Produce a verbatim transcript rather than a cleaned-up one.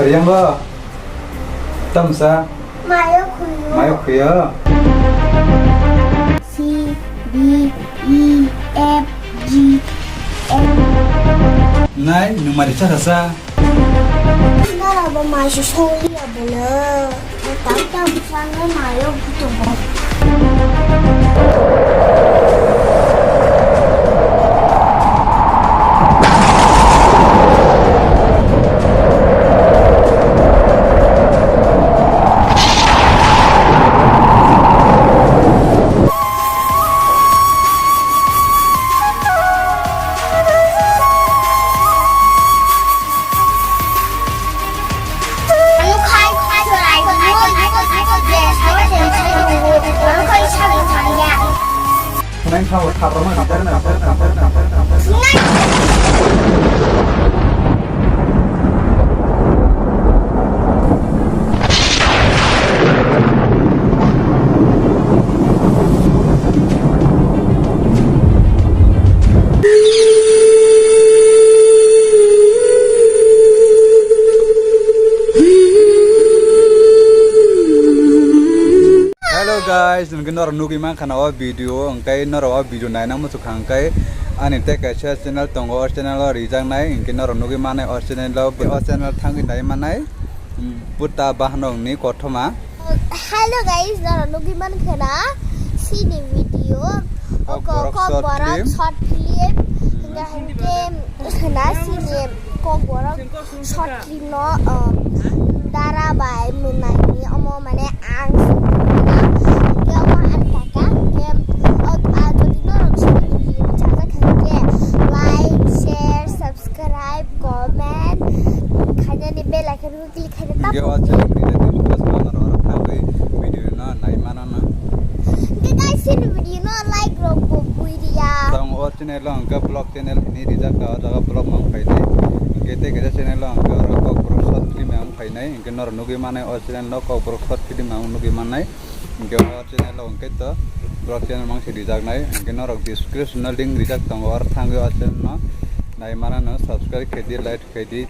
Riang bo. Tamsa. Mayo khuyo. Mayo khuyo. C, D, E, F, G, H. Nai, nwng mari cha cha. Nara bo mai se song liya bolo. Tam tam sangre mayo buto. Hello guys, hwnkhe norok nugwi mankha na o video, hwnkhe norok o video naina muchukha hwnkhe ani tei kaisa channel tongo, o channel o rijaknai, hwnkhe norok nugwi manai o channel o, o channel thangwi nai manai. Buta bahanokni kothoma. Hello guys, norok nugwi mankha na sini video. Kokborok Kokborok short film. Short film. Hingga hingke na sini Kokborok short film no, um, dara bai mwnai ni omo mane ang sini na. Hingke omo ang kaka hingke, o, a, jodi norok sini video chajak hingke like, share, subscribe, comment, khainani bell icon click khaina tamo. Hingke o channel ni jati bukas manaro oro thangwi video no nai manana. Hingke guys, sini video no like rok bo bui riya. Tong o channel o hingke vlog channel hini rijak ka, o jaga vlog mang phainai. Hingke tei kaisa channel o hingke oro Kokborok short film ang phainai. Hingke norok nugwi manai o channel no Kokborok short film ang nugwi manai. Hingke o channel o hingke to vlog channel mang se rijaknai. Hingke norok description o link rijak tongo, oro thangwi o channel no nai manano subscribe khe di, like khe di,